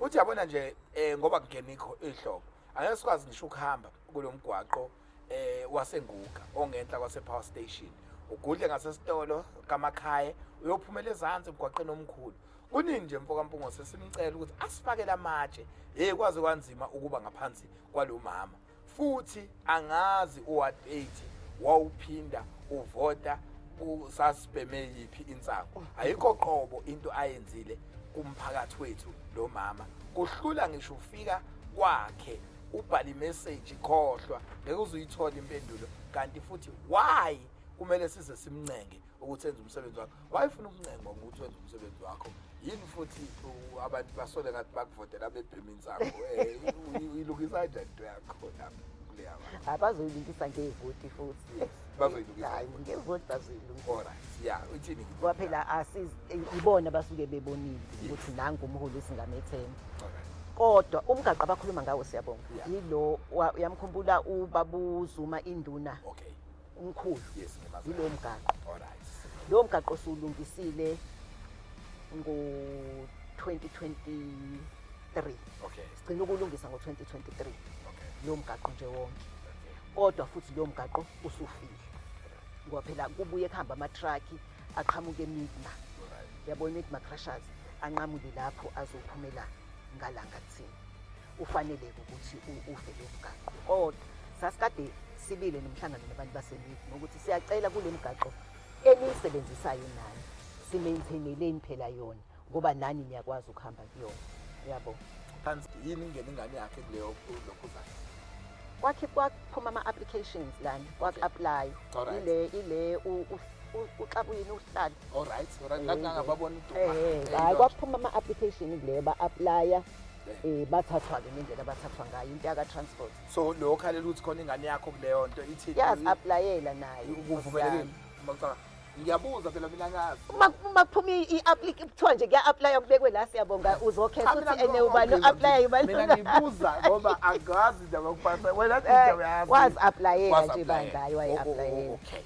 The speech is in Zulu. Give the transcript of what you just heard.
Uthi yabona nje ngoba kungena ihlobo, angeke sikwazi ngisho ukuhamba kulo mgwaqo waseNguga ongenhla kwase power station, ugudle ngasesitolo kaMakhaye, uyophumela ezansi emgwaqeni omkhulu. Kuningi nje, mfoka Mpungose, simcela ukuthi asifakele amatshe. Hey, kwaze kwanzima ukuba ngaphansi kwalomama. Futhi angazi uward 8 wawuphinda uvota usasibheme yiphi insangu. Ayikho qobo into ayenzile kumphakathi wethu lo mama. Kuhlula ngisho ufika kwakhe ubhala imessage, khohlwa, ngeke uzuyithola impendulo. Kanti futhi why kumele size simncenge ukuthi enze umsebenzi wakhe? Wayefuna ukuncengwa ukuthi wenze umsebenzi wakho yini? Futhi abantu basole ngathi bakuvotela bebhema insangu. Uyilungisa kanjani into yakho lapho kuleya bantu? Abazoyilungisa ngevoti futhi. Yes, bazoyilungisa. Hayi, ngevoti bazoyilungisa. Alright, yeah, uthini? Ngoba phela ibona basuke bebonile ukuthi nangu umholi esingamethemba. Kodwa umgaqo abakhuluma ngawo, siyabonga, yilo uyamkhumbula ubaba uZuma, induna umkhulu? Yes, ngimazi. Yilo mgaqo. Lowo mgaqo siwulungisile ngo-2023. Sigcina ukulungisa ngo-2023 lowo mgaqo nje wonke. Kodwa futhi lowo mgaqo usufile, ngoba phela kubuye kuhamba amatraki aqhamuke eMidma. Yabona, iMidma Crushers anqamule lapho azophumela ngalanga kuthina. Ufanele-ke ukuthi ufe lowo mgaqo, kodwa sasikade sibile nomhlangano nabantu baseMidma ukuthi siyacela kule mgaqo eniyisebenzisayo nani simaintaineleni phela yona, ngoba nani niyakwazi ukuhamba kuyona, yabo. Phansi yini ingena ingane yakhe kuleyo lokhuzana? Kwakhe kwaphuma ama-applications lana, kwaku-apply. Ile uxabuyini uhlala. Alright, ngathi ngangababona uduma. Hayi, kwaphuma ama-application kuleyo, ba-applya, bathathwa-ke ngendlela abathathwa ngayo, into yaka-transport. So lo khalela ukuthi khona ingane yakho kuleyo nto ithi Yazi-applyela nayo. Kuvumelekile uma kucaba? Ngiyabuza phela, mina ngazi. Uma kuphuma kuthiwa nje kuya-applya, kubekwe la, siyabonga, uzokhetha ukuthi ene ubani o-applyayo, ubani. Mina ngibuza ngoba angazi indaba yokupasa, wena into uyazi. Wazi-applyela nje. Wazi-applyela. Bandla, wayi-applyela. Okay.